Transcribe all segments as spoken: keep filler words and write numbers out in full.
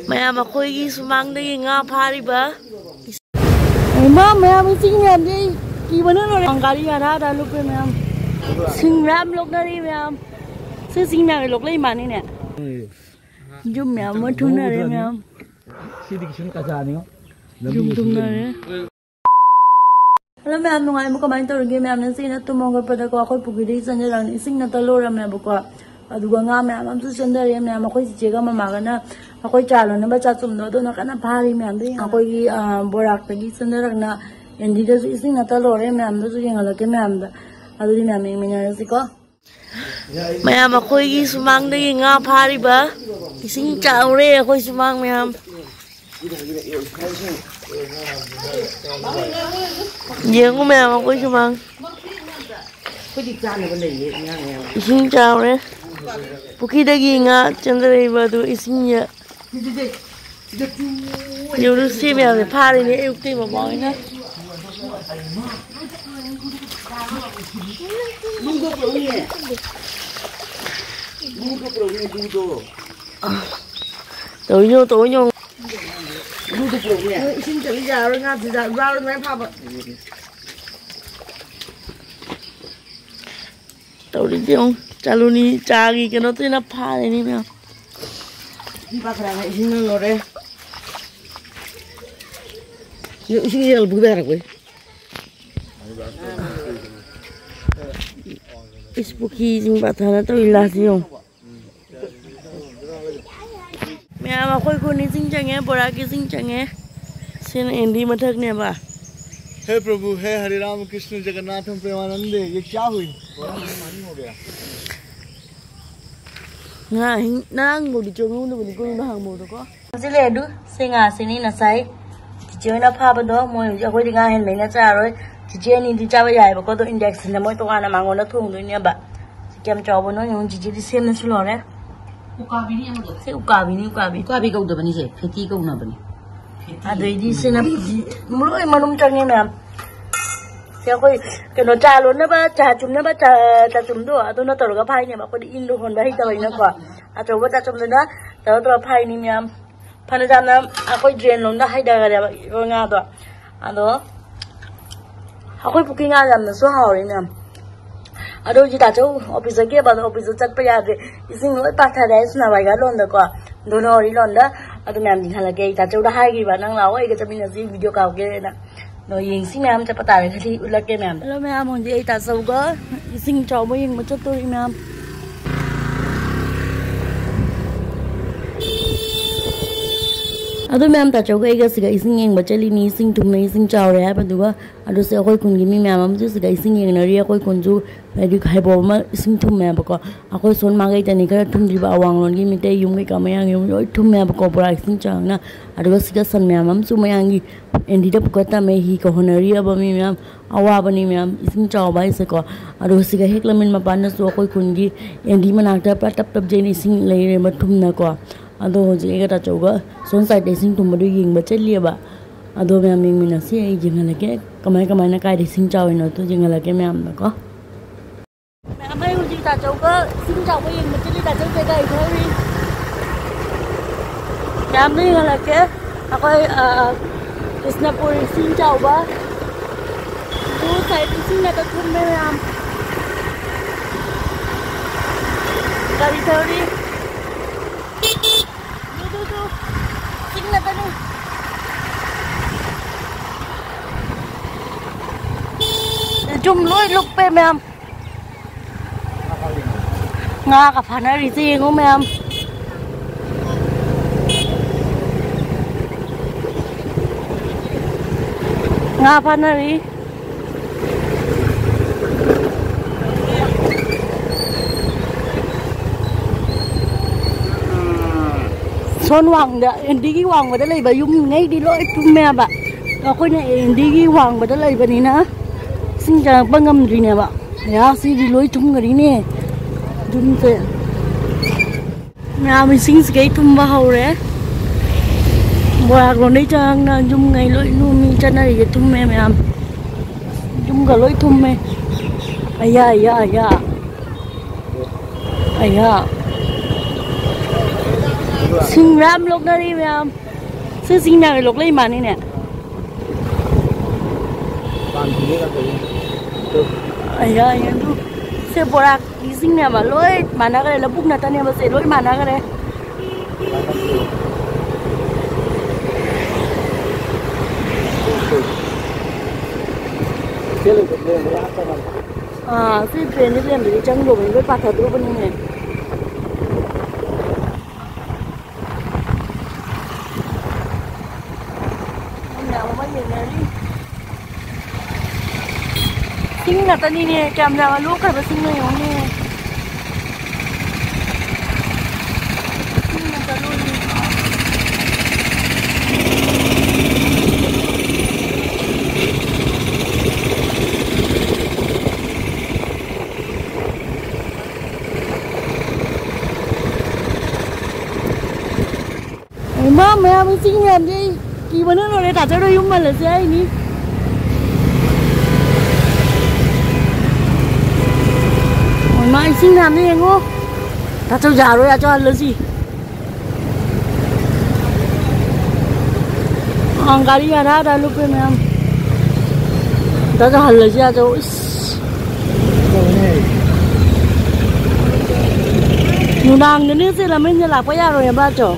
ꯃꯌꯥꯝ, ꯑꯩꯈꯣꯏꯒꯤ ꯁꯨꯃꯥꯡꯗꯒꯤ ꯉꯥ ꯐꯥꯔꯤꯕ꯫ ꯏꯃꯥ, ꯃꯌꯥꯝ, ꯏꯁꯤꯡ ꯃꯌꯥꯝꯁꯦ ꯑꯩ ꯀꯤꯕꯅ ꯂꯣꯏꯔꯦ꯫ ꯒꯥꯔꯤ ꯑꯔꯥꯗ ꯂꯨꯞꯄꯦ ꯃꯌꯥꯝ꯫ ꯁꯤꯡ ꯃꯌꯥꯝ ꯂꯣꯛꯅꯔꯤ ꯃꯌꯥꯝ꯫ ꯁꯤ ꯁꯤꯡ ꯃꯌꯥꯝ ꯂꯣꯛꯂꯛꯏ ꯃꯥꯅꯤꯅꯦ꯫ ꯌꯨꯝ ꯃꯌꯥꯝ ꯑꯃ ꯊꯨꯝꯅꯔꯦ ꯃꯌꯥꯝ꯫ ꯁꯤꯗꯤ ꯀꯩꯁꯨꯝ ꯀꯥꯖꯥꯅꯤꯉꯣ꯫ ꯌꯨꯝ ꯊꯨꯝꯅꯔꯦ꯫ ꯍꯜꯂꯣ ꯃꯌꯥꯝ, ꯅꯨꯡꯉꯥꯏꯕ ꯀꯃꯥꯏꯅ ꯇꯧꯔꯤꯒꯦ? ꯃꯌꯥꯝꯅ ꯆꯦꯅ ꯇꯨꯝ ꯍꯧꯒꯠꯄꯗꯀꯣ, ꯑꯩꯈꯣꯏ ꯄꯨꯈ꯭ꯔꯤꯗꯒꯤ ꯆꯦꯟꯖꯔꯛꯅꯤ, ꯏꯁꯤꯡ ꯅꯠꯇ ꯂꯣꯏꯔꯝꯃꯦꯕꯀꯣ꯫ ꯑꯗꯨꯒ ꯉꯥ ꯃꯌꯥꯝ ꯑꯃꯁꯨ ꯆꯦꯟꯊꯔꯛꯑꯦ ꯃꯌꯥꯝ꯫ ꯑꯩꯈꯣꯏ ꯆꯤꯆꯦꯒ ꯃꯃꯥꯒꯅ ꯑꯩꯈꯣꯏ ꯆꯥ ꯂꯣꯟꯅꯕ ꯆꯥꯆꯨꯝꯗꯣ ꯑꯗꯨꯅ ꯀꯟꯅ ꯐꯥꯔꯤ ꯃꯌꯥꯝꯗꯣ ꯌꯦꯡꯉꯣ꯫ ꯑꯩꯈꯣꯏꯒꯤ, ꯑ, ꯕꯣꯔꯥꯛꯇꯒꯤ ꯆꯦꯟꯊꯔꯛꯅ ꯑꯦꯟꯗꯤꯗꯁꯨ ꯏꯁꯤꯡ ꯅꯠꯇ ꯂꯣꯏꯔꯦ ꯃꯌꯥꯝꯗꯨꯁꯨ ꯌꯦꯡꯍꯜꯂꯛꯀꯦ ꯃꯌꯥꯝꯗ꯫ ꯑꯗꯨꯗꯤ ꯃꯌꯥꯝ ꯌꯦꯡꯃꯤꯟꯅꯔꯁꯤꯀꯣ꯫ ꯃꯌꯥꯝ, ꯑꯩꯈꯣꯏꯒꯤ ꯁꯨꯃꯥꯡꯗꯒꯤ ꯉꯥ ꯐꯥꯔꯤꯕ꯫ ꯏꯁꯤꯡ ꯆꯥꯎꯔꯦ ꯑꯩꯈꯣꯏ ꯁꯨꯃꯥꯡ ꯃꯌꯥꯝ꯫ ꯌꯦꯡꯉꯨ ꯃꯌꯥꯝ, ꯑꯩꯈꯣꯏ ꯁꯨꯃꯥꯡ꯫ ꯑꯩꯈꯣꯏꯗꯤ ꯆꯥꯅꯕ ꯂꯩꯌꯦ ꯉꯥ ꯃꯌꯥꯝ꯫ ꯏꯁꯤꯡ ꯆꯥꯎꯔꯦ꯫ ꯄꯨꯈ꯭ꯔꯤꯗꯒꯤ ꯉꯥ ꯆꯦꯟꯊꯔꯛꯏꯕ ꯑꯗꯨ ꯏꯁꯤꯡꯁꯦ ꯌꯦꯡꯉꯨ, ꯁꯤ ꯃꯌꯥꯝꯁꯦ ꯐꯥꯔꯤꯅꯦ ꯑꯌꯨꯛꯇꯩ ꯃꯃꯥ ꯍꯣꯏꯅ꯫ ꯇꯧꯏꯅꯣ, ꯇꯧꯏꯅꯣ꯫ ꯏꯁꯤꯡ ꯆꯠꯂꯤ ꯌꯥꯔꯣꯏ, ꯉꯥ ꯆꯤꯟꯖꯥꯛ ꯌꯥꯔꯣꯏ, ꯃꯌꯥꯝ ꯐꯥꯕ꯫ ꯇꯧꯔꯤꯁꯦ ꯌꯦꯡꯉꯨ, ꯆꯥꯂꯨꯅꯤ ꯆꯥꯒꯤ ꯀꯩꯅꯣ ꯇꯧꯅ ꯐꯥꯔꯤꯅꯤ ꯃꯌꯥꯝ꯫ ꯁꯤ ꯄꯥꯈꯠꯂꯒ ꯏꯁꯤꯡꯅ ꯂꯣꯏꯔꯦ꯫ ꯁꯤ ꯏꯁꯤꯡ ꯌꯦꯡꯉ ꯄꯨꯗ ꯌꯥꯔꯛꯄꯩ꯫ ꯏꯁ, ꯄꯨꯈ꯭ꯔꯤꯁꯤꯡ ꯄꯥꯊꯅ ꯇꯧꯔꯤ ꯂꯥꯁꯤ ꯌꯦꯡꯉꯨ꯫ ꯃꯌꯥꯝ ꯑꯩꯈꯣꯏ ꯈꯨꯟ ꯏꯁꯤꯡ ꯆꯪꯉꯦ, ꯕꯣꯔꯥꯛꯀꯤ ꯏꯁꯤꯡ ꯆꯪꯉꯦ꯫ ꯁꯤꯅ ꯑꯦꯟꯗꯤ ꯃꯊꯛꯅꯦꯕ꯫ हे प्रभु, हे हरे राम कृष्ण जगन्नाथ प्रेमानंदे, ये क्या हुई? ꯉꯥ ꯍꯤꯡ-, ꯉꯔꯥꯡꯕꯨꯗꯤ ꯆꯣꯡꯍꯧꯗꯕꯅꯤ ꯀꯣ, ꯅꯍꯥꯟꯕꯧꯗꯀꯣ꯫ ꯍꯧꯖꯤꯛ ꯂꯩ ꯑꯗꯨ, ꯁꯤ ꯉꯥꯁꯤꯅꯤ ꯉꯁꯥꯏ ꯆꯤꯆꯦ ꯍꯣꯏꯅ ꯐꯥꯕꯗꯣ꯫ ꯃꯣꯏ ꯍꯧꯖꯤꯛ, ꯑꯩꯈꯣꯏꯗꯤ ꯉꯥ ꯍꯦꯟꯕꯅꯤꯅ ꯆꯥꯔꯣꯏ꯫ ꯆꯤꯆꯦ ꯑꯅꯤꯗꯤ ꯆꯥꯕ ꯌꯥꯏꯑꯕꯀꯣ, ꯑꯗꯣ induction ꯗ ꯃꯣꯏ ꯇꯣꯉꯥꯟꯅ ꯃꯉꯣꯟꯗ ꯊꯣꯡꯗꯣꯏꯅꯦꯕ꯫ ꯁꯤ ꯀꯌꯥꯝ ꯆꯥꯎꯕꯅꯣ ꯌꯦꯡꯉꯨ, ꯆꯤꯆꯦꯗꯤ ꯁꯦꯝꯅꯁꯨ ꯂꯣꯏꯔꯦ꯫ ꯎꯀꯥꯕꯤꯅꯤ ꯑꯃꯗꯣ꯫ ꯁꯤ ꯎꯀꯥꯕꯤꯅꯤ, ꯎꯀꯥꯕꯤ꯫ ꯎꯀꯥꯕꯤ ꯀꯧꯗꯕꯅꯤ ꯁꯦ, ꯐꯦꯇꯤ ꯀꯧꯅꯕꯅꯤ꯫ ꯑꯗꯩꯗꯤ ꯁꯤꯅ ꯂꯣꯏ ꯃꯅꯨꯡ ꯆꯪꯉꯦ ꯃꯌꯥꯝ꯫ ꯁꯤ ꯑꯩꯈꯣꯏ ꯀꯩꯅꯣ ꯆꯥ ꯂꯣꯟꯅꯕ, ꯆꯥ ꯆꯨꯝꯅꯕ ꯆꯥ, ꯆꯥꯆꯨꯝꯗꯣ ꯑꯗꯨꯅ ꯇꯧꯔꯒ ꯐꯥꯏꯅꯦꯕ꯫ ꯑꯩꯈꯣꯏꯗꯤ ꯏꯟꯗꯣ ꯍꯣꯟꯕ ꯍꯩꯇꯕꯅꯤꯅꯀꯣ꯫ ꯑꯆꯧꯕ ꯆꯥꯆꯨꯝꯗꯨꯅ ꯇꯧꯔ ꯇꯧꯔ ꯐꯥꯏꯅꯤ ꯃꯌꯥꯝ꯫ ꯐꯅ ꯌꯥꯝꯅ ꯑꯩꯈꯣꯏ ꯗ꯭ꯔꯦꯟ ꯂꯣꯝꯗ ꯍꯩꯊꯈꯔꯦꯕ ꯏꯔꯣꯏ ꯉꯥꯗꯣ꯫ ꯑꯗꯣ ꯑꯩꯈꯣꯏ ꯄꯨꯈ꯭ꯔꯤ ꯉꯥ ꯌꯥꯝꯅꯁꯨ ꯍꯥꯎꯔꯤ ꯃꯌꯥꯝ꯫ ꯑꯗꯣ ꯍꯧꯖꯤꯛ ꯇꯥꯆꯧ ꯑꯣꯐꯤꯁ ꯆꯠꯀꯦꯕ, ꯑꯗꯣ ꯑꯣꯐꯤꯁꯇ ꯆꯠꯄ ꯌꯥꯗ꯭ꯔꯦ꯫ ꯏꯁꯤꯡ ꯂꯣꯏ ꯄꯥꯊꯔꯦ ꯁꯅꯥꯕꯥꯏꯒ ꯂꯣꯟꯗꯀꯣ꯫ ꯗꯣꯅꯣ ꯍꯣꯔꯤ ꯂꯣꯟꯗ꯫ ꯑꯗꯨ ꯃꯌꯥꯝ ꯌꯦꯡꯍꯜꯂꯛꯀꯦ꯫ ꯑꯩ ꯇꯥꯆꯧꯗ ꯍꯥꯏꯈꯤꯕ, "ꯅꯪ ꯂꯥꯛꯑꯣ, ꯑꯩꯒ ꯆꯠꯃꯤꯟꯅꯁꯤ, ꯚꯤꯗꯤꯑꯣ ꯀꯥꯞꯀꯦꯅ"꯫ ꯑꯗꯣ ꯌꯦꯡꯁꯤ ꯃꯌꯥꯝ, ꯆꯠꯄ ꯇꯥꯔꯒꯗꯤ ꯎꯠꯂꯛꯀꯦ ꯃꯌꯥꯝꯗ꯫ ꯍꯜꯂꯣ ꯃꯌꯥꯝ, ꯍꯧꯖꯤꯛ ꯑꯩ ꯇꯥꯆꯧꯒ ꯏꯁꯤꯡ ꯆꯥꯎꯕ ꯌꯦꯡꯕ ꯆꯠꯇꯣꯔꯤ ꯃꯌꯥꯝ꯫ ꯑꯗꯨ ꯃꯌꯥꯝ, ꯇꯥꯆꯧꯒ ꯑꯩꯒ ꯁꯤꯒ ꯏꯁꯤꯡ ꯌꯦꯡꯕ ꯆꯠꯂꯤꯅꯤ꯫ ꯏꯁꯤꯡ ꯊꯨꯝꯃꯦ, ꯏꯁꯤꯡ ꯆꯥꯎꯔꯦ ꯍꯥꯏꯕꯗꯨꯒ꯫ ꯑꯗꯨꯁꯨ ꯑꯩꯈꯣꯏ ꯈꯨꯟꯒꯤ ꯃꯤ ꯃꯌꯥꯝ ꯑꯃꯁꯨ ꯁꯤꯗ ꯏꯁꯤꯡ ꯌꯦꯡꯅꯔꯤ꯫ ꯑꯩꯈꯣꯏ ꯈꯨꯟꯁꯨ ꯍꯥꯏꯗꯤ ꯍꯩꯕꯣꯝ ꯑꯃ ꯏꯁꯤꯡ ꯊꯨꯝꯃꯦꯕꯀꯣ꯫ ꯑꯩꯈꯣꯏ ꯁꯣꯟ ꯃꯥꯏꯀꯩꯗꯅꯤ ꯈꯔ ꯊꯨꯝꯗ꯭ꯔꯤꯕ, ꯑꯋꯥꯡꯂꯣꯟꯒꯤ ꯃꯤꯇꯩ ꯌꯨꯝ ꯀꯩꯀꯥ, ꯃꯌꯥꯡ ꯌꯨꯝ ꯂꯣꯏ ꯊꯨꯝꯃꯦꯕꯀꯣ, ꯄꯨꯔꯥ ꯏꯁꯤꯡ ꯆꯥꯎꯅ꯫ ꯑꯗꯨꯒ ꯁꯤꯗ ꯁꯟ ꯃꯌꯥꯝ ꯑꯃꯁꯨ ꯃꯌꯥꯡꯒꯤ ꯑꯦꯟꯗꯤꯗ ꯄꯨꯈꯠ ꯇꯝꯃꯦ, ꯍꯤꯒ ꯍꯣꯟꯅꯔꯤꯑꯕ ꯃꯤ ꯃꯌꯥꯝ꯫ ꯑꯋꯥꯕꯅꯤ ꯃꯌꯥꯝ, ꯏꯁꯤꯡ ꯆꯥꯎꯕ ꯍꯥꯏꯁꯦꯀꯣ꯫ ꯑꯗꯨꯒ ꯁꯤꯒ ꯍꯦꯛ ꯂꯝꯃꯤꯟ ꯃꯄꯥꯟꯗꯁꯨ ꯑꯩꯈꯣꯏ ꯈꯨꯟꯒꯤ ꯑꯦꯟꯗꯤ ꯃꯅꯥꯛꯇ ꯄꯨꯔꯥ ꯇꯞ ꯇꯞ ꯆꯦꯟ ꯏꯁꯤꯡ ꯂꯩꯔꯦꯕ ꯊꯨꯝꯅꯀꯣ꯫ ꯑꯗꯣ ꯍꯧꯖꯤꯛ ꯑꯩꯒ ꯇꯥꯆꯧꯒ ꯁꯣꯝ ꯁꯥꯏꯗꯇ ꯏꯁꯤꯡ ꯊꯨꯝꯕꯗꯣ ꯌꯦꯡꯕ ꯆꯠꯂꯤꯑꯕ꯫ ꯑꯗꯣ ꯃꯌꯥꯝ ꯌꯦꯡꯃꯤꯟꯅꯁꯤ, ꯑꯩ ꯌꯦꯡꯍꯜꯂꯛꯀꯦ ꯀꯃꯥꯏ ꯀꯃꯥꯏꯅ ꯀꯥꯏꯗ ꯏꯁꯤꯡ ꯆꯥꯎꯔꯤꯅꯣꯗꯣ ꯌꯦꯡꯍꯜꯂꯛꯀꯦ ꯃꯌꯥꯝꯅꯀꯣ꯫ ꯃꯌꯥꯝ, ꯑꯩ ꯍꯧꯖꯤꯛ ꯇꯥꯆꯧꯒ ꯏꯁꯤꯡ ꯆꯥꯎꯕ ꯌꯦꯡꯕ ꯆꯠꯂꯤ꯫ ꯇꯥꯆꯧꯁꯦ ꯒꯥꯔꯤ ꯊꯧꯔꯤ꯫ ꯃꯌꯥꯝꯗ ꯌꯦꯡꯍꯜꯂꯛꯀꯦ꯫ ꯑꯩꯈꯣꯏ, ꯑ, ꯀ꯭ꯔꯤꯁꯅꯄꯨꯔ ꯏꯁꯤꯡ ꯆꯥꯎꯕ꯫ ꯇꯨ ꯁꯥꯏꯗ ꯏꯁꯤꯡ ꯉꯥꯛꯇ ꯊꯨꯝꯃꯦ ꯃꯌꯥꯝ꯫ ꯒꯥꯔꯤ ꯊꯧꯔꯤ꯫ Two, two, two. ꯏꯁꯤꯡ ꯉꯥꯛꯇꯅꯤ꯫ ꯌꯨꯝ ꯂꯣꯏ ꯂꯨꯞꯄꯦ ꯃꯌꯥꯝ꯫ ꯉꯥꯒ ꯐꯥꯅꯔꯤꯁꯦ ꯌꯦꯡꯉꯣ ꯃꯌꯥꯝ꯫ ꯉꯥ ꯐꯥꯅꯔꯤ꯫ ꯁꯣꯟ ꯋꯥꯡꯗ, ꯑꯦꯟꯗꯤꯒꯤ ꯋꯥꯡꯃꯗ ꯂꯩꯕ ꯌꯨꯝꯉꯩꯗꯤ ꯂꯣꯏ ꯊꯨꯝꯃꯦꯕ꯫ ꯑꯩꯈꯣꯏꯅ ꯑꯦꯟꯗꯤꯒꯤ ꯋꯥꯡꯃꯗ ꯂꯩꯕꯅꯤꯅ ꯏꯁꯤꯡ ꯆꯪꯉꯛꯄ ꯉꯝꯗ꯭ꯔꯤꯅꯦꯕ꯫ ꯑꯌꯥ, ꯁꯤꯗꯤ ꯂꯣꯏ ꯊꯨꯝꯒꯔꯤꯅꯦ ꯌꯨꯝꯁꯦ꯫ ꯃꯌꯥꯝ, ꯏꯁꯤꯡꯁꯤꯒꯩ ꯊꯨꯝꯕ ꯍꯧꯔꯦ꯫ ꯃꯣꯏꯔꯥꯡꯂꯣꯝꯗꯩ ꯆꯪꯉꯛꯅ ꯌꯨꯝꯉꯩ ꯂꯣꯏ ꯂꯨꯝꯃꯤ, ꯆꯠꯅꯔꯤꯁꯦ ꯊꯨꯝꯃꯦ ꯃꯌꯥꯝ꯫ ꯌꯨꯝꯒ ꯂꯣꯏ ꯊꯨꯝꯃꯦ꯫ ꯑꯌꯥ, ꯑꯌꯥ, ꯑꯌꯥ꯫ ꯑꯌꯥ꯫ ꯁꯤꯡ ꯃꯌꯥꯝ ꯂꯣꯛꯅꯔꯤ ꯃꯌꯥꯝ꯫ ꯁꯤ ꯁꯤꯡ ꯃꯌꯥꯝ ꯂꯣꯛꯂꯛꯏ ꯃꯥꯅꯤꯅꯦ꯫ ꯑꯌꯥ, ꯑꯌꯥ, ꯑꯗꯨ ꯁꯦ ꯕꯣꯔꯥꯒꯤ ꯁꯤꯡ ꯃꯌꯥꯝ ꯑꯃ ꯂꯣꯏ ꯃꯥꯟꯅꯈ꯭ꯔꯦ꯫ ꯂꯧꯕꯨꯛ ꯅꯠꯇꯅꯦꯕ ꯁꯦ, ꯂꯣꯏ ꯃꯥꯟꯅꯈ꯭ꯔꯦ꯫ ꯑꯥ, ꯁꯤ ꯗ꯭ꯔꯦꯟꯁꯦ ꯂꯩꯔꯝꯗ꯭ꯔꯗꯤ ꯆꯪꯗꯧꯕꯅꯤ, ꯂꯣꯏ ꯄꯥꯊꯗ꯭ꯔꯣꯕꯅꯤꯅꯦ꯫ ꯃꯌꯥꯝ ꯑꯃ ꯌꯦꯡꯅꯔꯤ꯫ ꯁꯤꯡ ꯉꯥꯛꯇꯅꯤꯅꯦ, ꯀꯌꯥꯝ ꯌꯥꯝꯅ ꯂꯣꯛꯈ꯭ꯔꯕ ꯁꯤꯡꯅꯣ ꯌꯦꯡꯉꯨꯅꯦ꯫ ꯁꯤꯡ ꯉꯥꯛꯇ ꯂꯣꯏꯔꯦ꯫ ꯏꯃꯥ, ꯃꯌꯥꯝ ꯏꯁꯤꯡ ꯃꯌꯥꯝꯁꯦ ꯑꯩ ꯀꯤꯕꯅ ꯂꯣꯏꯔꯦ꯫ ꯇꯥꯆꯧꯗꯣ ꯌꯨꯝ ꯍꯜꯂꯁꯦ ꯍꯥꯏꯅꯤ꯫ ꯏꯃꯥ, ꯏꯁꯤꯡ ꯃꯌꯥꯝꯗꯣ ꯌꯦꯡꯉꯣ꯫ ꯇꯥꯆꯧ ꯌꯥꯔꯣꯏ, ꯇꯥꯆꯧ ꯍꯜꯂꯁꯤ꯫ ꯑ, ꯒꯥꯔꯤ ꯑꯔꯥ ꯑꯔꯥ ꯂꯨꯞꯄꯦ ꯃꯌꯥꯝ꯫ ꯇꯥꯆꯧ ꯍꯜꯂꯁꯤ, ꯇꯥꯆꯧ꯫ ꯏꯁ꯫ ꯅꯨꯡꯗꯥꯡꯗꯅꯦ ꯆꯦꯜꯂꯝꯃꯩꯅꯦ, ꯂꯥꯛꯄ ꯌꯥꯔꯣꯏ ꯍꯥꯏꯕ, ꯇꯥꯆꯧ꯫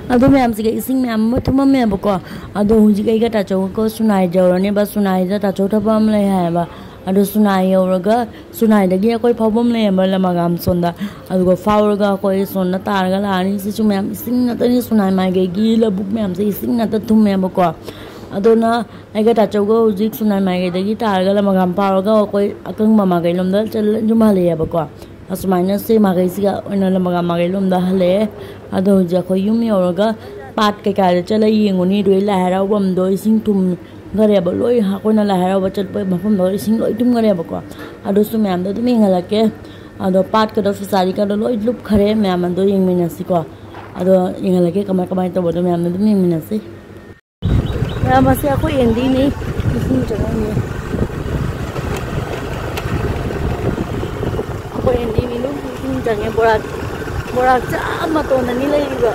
ꯑꯗꯨ ꯃꯌꯥꯝꯁꯤꯒ ꯏꯁꯤꯡ ꯃꯌꯥꯝ ꯑꯃ ꯊꯨꯝꯃꯝꯃꯦꯕꯀꯣ꯫ ꯑꯗꯣ ꯍꯧꯖꯤꯛ ꯑꯩꯒ ꯇꯥꯆꯧꯒꯀꯣ ꯁꯨꯅꯥꯏ ꯌꯧꯔꯅꯦꯕ꯫ ꯁꯨꯅꯥꯏꯗ ꯇꯥꯆꯧ ꯊꯕꯛ ꯑꯃ ꯂꯩ ꯍꯥꯏꯌꯦꯕ꯫ ꯑꯗꯣ ꯁꯨꯅꯥꯏ ꯌꯧꯔꯒ ꯁꯨꯅꯥꯏꯗꯒꯤ ꯑꯩꯈꯣꯏ ꯐꯥꯎꯐꯝ ꯂꯩꯌꯦꯕ ꯂꯃꯒꯥꯝ ꯁꯣꯝꯗ꯫ ꯑꯗꯨꯒ ꯐꯥꯎꯔꯒ ꯑꯩꯈꯣꯏ ꯁꯣꯝꯗ ꯇꯥꯔꯒ ꯂꯥꯛꯑꯅꯤ꯫ ꯁꯤꯁꯨ ꯃꯌꯥꯝ ꯏꯁꯤꯡ ꯉꯥꯛꯇꯅꯤ꯫ ꯁꯨꯅꯥꯏ ꯃꯥꯏꯀꯩꯒꯤ ꯂꯧꯕꯨꯛ ꯃꯌꯥꯝꯁꯦ ꯏꯁꯤꯡ ꯉꯥꯛꯇ ꯊꯨꯝꯃꯦꯕꯀꯣ꯫ ꯑꯗꯨꯅ ꯑꯩꯒ ꯇꯥꯆꯧꯒ ꯍꯧꯖꯤꯛ ꯁꯨꯅꯥꯏ ꯃꯥꯏꯀꯩꯗꯒꯤ ꯇꯥꯔꯒ ꯂꯃꯒꯥꯝ ꯐꯥꯎꯔꯒ ꯑꯩꯈꯣꯏ ꯑꯀꯪꯕ ꯃꯥꯏꯀꯩ ꯂꯣꯝꯗ ꯆꯠꯂ-, ꯌꯨꯝ ꯍꯜꯂꯛꯑꯦꯕꯀꯣ꯫ ꯑꯁꯨꯃꯥꯏꯅ ꯁꯤ ꯃꯥꯏꯀꯩꯁꯤꯒ ꯑꯣꯏꯅ ꯂꯃꯒꯥꯝ ꯃꯥꯏꯀꯩ ꯂꯣꯝꯗ ꯍꯜꯂꯛꯑꯦ꯫ ꯑꯗꯣ ꯍꯧꯖꯤꯛ ꯑꯩꯈꯣꯏ ꯌꯨꯝ ꯌꯧꯔꯒ ꯄꯥꯠ ꯀꯩꯀꯥꯗ ꯆꯠꯂ ꯌꯦꯡꯉꯨꯅꯤ꯫ ꯑꯗꯨꯒꯤ ꯂꯥꯏ ꯍꯔꯥꯎꯐꯝꯗꯣ ꯏꯁꯤꯡ ꯊꯨꯝꯈꯔꯦꯕ ꯂꯣꯏ꯫ ꯑꯩꯈꯣꯏꯅ ꯂꯥꯏ ꯍꯔꯥꯎꯕ ꯆꯠꯄ ꯃꯐꯝꯗꯣ ꯏꯁꯤꯡ ꯂꯣꯏ ꯊꯨꯝꯈꯔꯦꯕꯀꯣ꯫ ꯑꯗꯨꯁꯨ ꯃꯌꯥꯝꯗꯣ ꯑꯗꯨꯝ ꯌꯦꯡꯍꯜꯂꯛꯀꯦ꯫ ꯑꯗꯣ ꯄꯥꯠꯀꯗꯣ ꯐꯤꯁꯥꯔꯤꯒꯗꯣ ꯂꯣꯏ ꯂꯨꯞꯈꯔꯦ꯫ ꯃꯌꯥꯝ ꯑꯗꯣ ꯌꯦꯡꯃꯤꯟꯅꯁꯤꯀꯣ꯫ ꯑꯗꯣ ꯌꯦꯡꯍꯜꯂꯛꯀꯦ ꯀꯃꯥꯏ ꯀꯃꯥꯏꯅ ꯇꯧꯕꯗꯣ ꯃꯌꯥꯝꯗꯣ ꯑꯗꯨꯝ ꯌꯦꯡꯃꯤꯟꯅꯁꯤ꯫ ꯃꯌꯥꯝ ꯑꯁꯤ ꯑꯩꯈꯣꯏ ꯑꯦꯟꯗꯤꯅꯤ, ꯏꯁꯤꯡ ꯆꯪꯉꯝꯃꯤ꯫ ꯑꯩꯈꯣꯏ ꯑꯦꯟꯗꯤꯅꯤ ꯑꯗꯨꯝ ꯏꯁꯤꯡ ꯆꯪꯉꯦ ꯕꯣꯔꯥ꯫ ꯕꯣꯔꯥꯛꯁꯦ ꯑꯥ ꯃꯇꯣꯟꯗꯅꯤ ꯂꯩꯔꯤꯕ꯫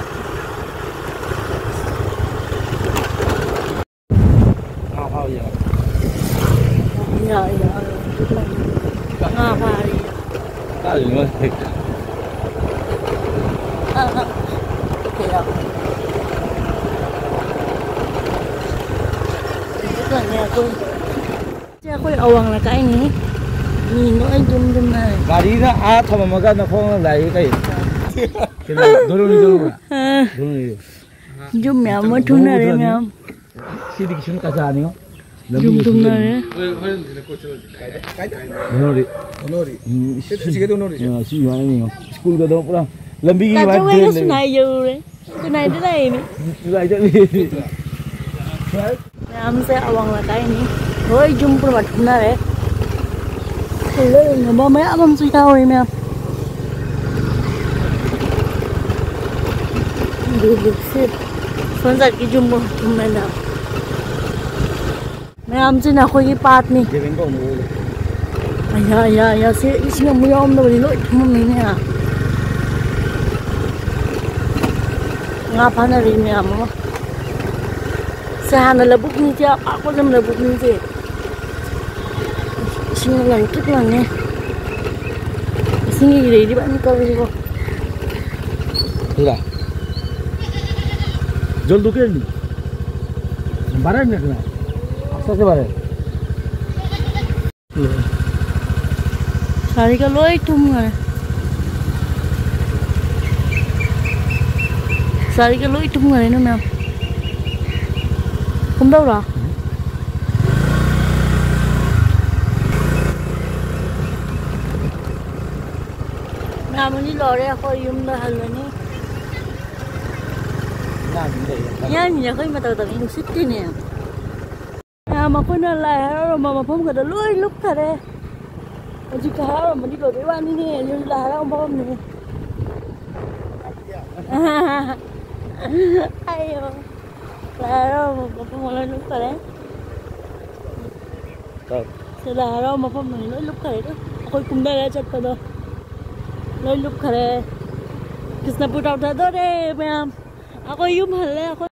ꯉꯥ ꯐꯥꯕ ꯌꯥꯏ꯫ ꯌꯥꯏ, ꯌꯥꯏ꯫ ꯉꯥ ꯐꯥꯔꯤ꯫ ꯀꯥꯏꯗꯅꯣ ꯃꯥ ꯍꯦꯛ ꯑꯥ, ꯑꯥ꯫ ꯀꯩꯅꯣ꯫ ꯍꯧꯖꯤꯛꯀꯥꯟꯅꯦ ꯑꯩꯈꯣꯏ ꯁꯤ ꯑꯩꯈꯣꯏ ꯑꯋꯥꯡ ꯂꯩꯀꯥꯏꯅꯤ꯫ ꯃꯤ ꯂꯣꯏ ꯌꯨꯝ ꯌꯨꯝꯅꯔꯦ꯫ ꯒꯥꯔꯤꯗ ꯑꯥ ꯊꯝꯃꯝꯃꯒ ꯅꯈꯣꯡꯅ ꯂꯥꯛꯏ ꯀꯩ? ꯀꯩꯅꯣ, ꯗꯣꯔꯣꯅꯤ ꯗꯣꯔꯣꯅꯤ꯫ ꯑꯥ꯫ ꯗꯣꯔꯣꯅꯤ꯫ ꯌꯨꯝ ꯃꯌꯥꯝ ꯑꯃ ꯊꯨꯝꯅꯔꯦ ꯃꯌꯥꯝ꯫ ꯁꯤꯗꯤ ꯀꯩꯁꯨꯝ ꯀꯆꯥꯅꯤꯉꯣ꯫ ꯌꯨꯝ ꯊꯨꯝꯅꯔꯦ꯫ ꯗꯣꯔꯣꯅꯤ꯫ ꯎꯝ, ꯁꯤ, ꯁꯤ, ꯁꯤ, ꯁꯤ, ꯁꯤ, ꯁ꯭ꯀꯨꯜꯒꯗꯣ ꯄꯨꯔꯥ ꯂꯝꯕꯤꯒꯤ ꯇꯥꯖꯧ ꯃꯥꯏ ꯍꯣꯏꯒ ꯗ꯭ꯔꯦꯟ ꯂꯩ꯫ ꯁꯨꯅꯥꯏ ꯌꯧꯔꯦ꯫ ꯁꯨꯅꯥꯏꯗ ꯂꯩꯔꯤꯅꯤ꯫ ꯁꯨꯅꯥꯏ ꯆꯠꯂꯤ꯫ ꯃꯌꯥꯝꯁꯦ ꯑꯋꯥꯡ ꯂꯩꯀꯥꯏꯅꯤ꯫ ꯂꯣꯏ ꯌꯨꯝ ꯄꯨꯝꯕ ꯊꯨꯝꯅꯔꯦ꯫ ꯂꯩꯔꯝꯕ ꯃꯌꯥꯝ ꯑꯃꯁꯨ ꯌꯥꯎꯔꯤ ꯃꯌꯥꯝ꯫ ꯁꯣꯟꯖꯠꯀꯤ ꯌꯨꯝ ꯊꯨꯝꯃꯦꯅ꯫ ꯃꯌꯥꯝꯁꯤꯅ ꯑꯩꯈꯣꯏꯒꯤ ꯄꯥꯠꯅꯤ꯫ ꯖꯦꯕꯦꯟ ꯀꯧꯅꯨ꯫ ꯑꯌꯥ, ꯑꯌꯥ, ꯑꯌꯥ, ꯁꯤ ꯏꯁꯤꯡ ꯑꯃꯨꯛ ꯌꯥꯎꯔꯝꯗꯕꯅꯤ, ꯂꯣꯏ ꯊꯨꯝꯃꯝꯃꯤꯅꯦ꯫ ꯉꯥ ꯐꯥꯅꯔꯤ ꯃꯌꯥꯝ ꯑꯃ꯫ ꯁꯦ ꯍꯥꯟꯅ ꯂꯧꯕꯨꯛꯅꯤ, ꯁꯦ ꯑꯄꯥꯛꯄ ꯑꯗꯨꯝ ꯂꯧꯕꯨꯛꯅꯤ ꯁꯦ꯫ ꯏꯁꯤꯡ ꯂꯪꯇ꯭ꯔꯤꯛ ꯂꯪꯉꯦ꯫ ꯏꯁꯤꯡꯒꯤ ꯏꯔꯩꯗꯤ ꯐꯖꯅ ꯀꯜꯂꯤꯀꯣ꯫ पूरा। जल दुखे नहीं। बारह मिनट में। आस्ते आस्ते बारह। ꯁꯥꯔꯤꯒ ꯂꯣꯏ ꯊꯨꯝꯈꯔꯦ꯫ ꯁꯥꯔꯤꯒ ꯂꯣꯏ ꯊꯨꯝꯈꯔꯦ ꯅꯣꯏ ꯃꯌꯥꯝ꯫ ꯀꯨꯝꯗꯧꯔꯣ? ꯃꯌꯥꯝ ꯑꯅꯤ ꯂꯣꯏꯔꯦ, ꯑꯩꯈꯣꯏ ꯌꯨꯝꯗ ꯍꯜꯂꯅꯤ꯫ ꯌꯥꯅꯤꯅꯦ, ꯑꯩꯈꯣꯏ ꯃꯇꯧ ꯇꯧꯔꯤ ꯅꯨꯡꯁꯤꯠꯇꯤꯅꯦ꯫ ꯃꯌꯥꯝ ꯑꯩꯈꯣꯏꯅ ꯂꯥꯏ ꯍꯔꯥꯎꯔꯝꯕ ꯃꯐꯝꯒꯗꯣ ꯂꯣꯏ ꯂꯨꯞꯈꯔꯦ꯫ ꯍꯧꯖꯤꯛ ꯍꯔꯥꯎꯔꯝꯕꯗꯤ ꯂꯣꯏꯕꯩ ꯋꯥꯅꯤꯅꯦ, ꯍꯧꯖꯤꯛ ꯂꯥꯏ ꯍꯔꯥꯎꯕ ꯃꯐꯝꯅꯤꯅꯦ꯫ ꯑꯩꯌꯣ꯫ ꯂꯥꯏ ꯍꯔꯥꯎꯕ ꯃꯐꯝ ꯂꯣꯏ ꯂꯨꯞꯈꯔꯦ꯫ ꯁꯤ ꯂꯥꯏ ꯍꯔꯥꯎꯕ ꯃꯐꯝꯗꯨꯅꯤ ꯂꯣꯏ ꯂꯨꯞꯈꯔꯦ꯫ ꯑꯩꯈꯣꯏ ꯀꯨꯝꯊꯔ ꯆꯠꯄꯗꯣ ꯂꯣꯏ ꯂꯨꯞꯈꯔꯦ꯫ ꯕꯤꯁꯅꯨꯄꯨꯔ ꯇꯧꯊꯗꯣꯔꯦ ꯃꯌꯥꯝ꯫ ꯑꯩꯈꯣꯏ ꯌꯨꯝ ꯍꯜꯂꯦ ꯑꯩꯈꯣꯏ꯫